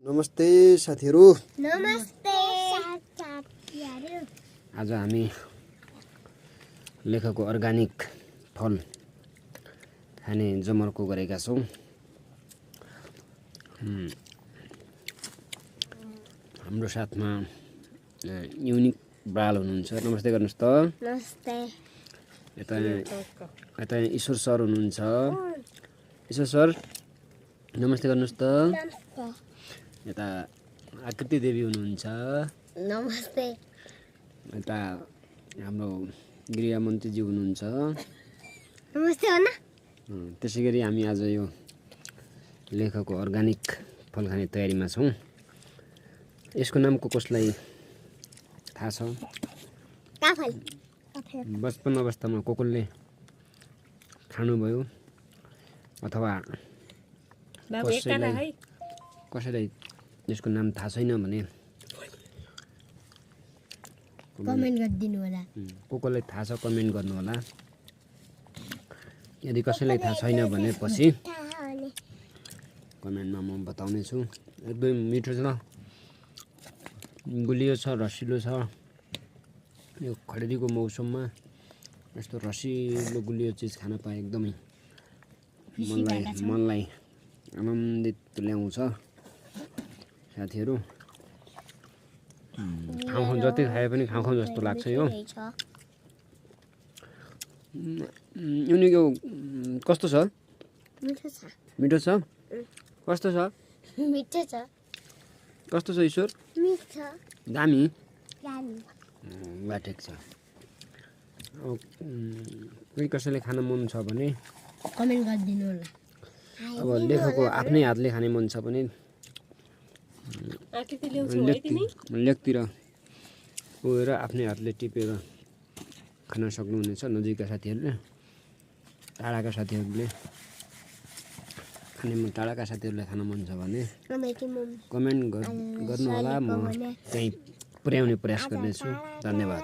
नमस्ते साथीहरू। नमस्ते साथीहरू। आज हामी लेखको अर्गानिक फल खाने जमर्को गरेका छौँ। हाम्रो साथमा युनिक बाल हुनुहुन्छ। नमस्ते गर्नुहोस् त। नमस्ते। यता ईश्वर सर हुनुहुन्छ। ईश्वर सर नमस्ते गर्नुहोस् त। नमस्ते। यता आकृति देवी हुनुहुन्छ। नमस्ते। यता हाम्रो गृहमन्त्रीज्यू हुनुहुन्छ। नमस्ते भन्नु। त्यसै गरी हामी आज यो लेखको अर्गानिक फल खाने तयारीमा छौँ। यसको नाम कसलाई थाहा छ? काफल। बचपन अवस्थामा कसले खानुभयो अथवा कसैलाई यसको नाम थाहा छैन भने कमेन्ट गरिदिनु होला। कसलाई थाहा छ कमेन्ट गर्नु होला। यदि कसैलाई थाहा छैन भने पछि कमेन्टमा म बताउने छु। एकदम मिठो छ, गुलियो छ, रसिलो छ। यो खडेरीको मौसममा यस्तो रसिलो गुलियो चिज खान पाए एकदमै मनलाई आनन्दित ल्याउँछ। साथीहरू खाउँ जति खाए पनि खाउँ जस्तो लाग्छ। यो यो कस्तो छ? मिठो छ। मिठो छ? कस्तो छ? मिठो छ। कस्तो छ ईश्वर? मिठो। दामी? दामी। वा ठिक छ। कोही कसैले खान मन छ भने कमेन्ट गरिदिनु होला। अब लेखको आफ्नै हातले खाने मन छ भने लेखतिर गएर आफ्नै हातले टिपेर खान सक्नुहुनेछ। नजिकका साथीहरूले, टाढाका साथीहरूले टाढाका साथीहरूलाई खान मन छ भने कमेन्ट गर्नु होला। म त्यहीँ पुर्याउने प्रयास गर्नेछु। धन्यवाद।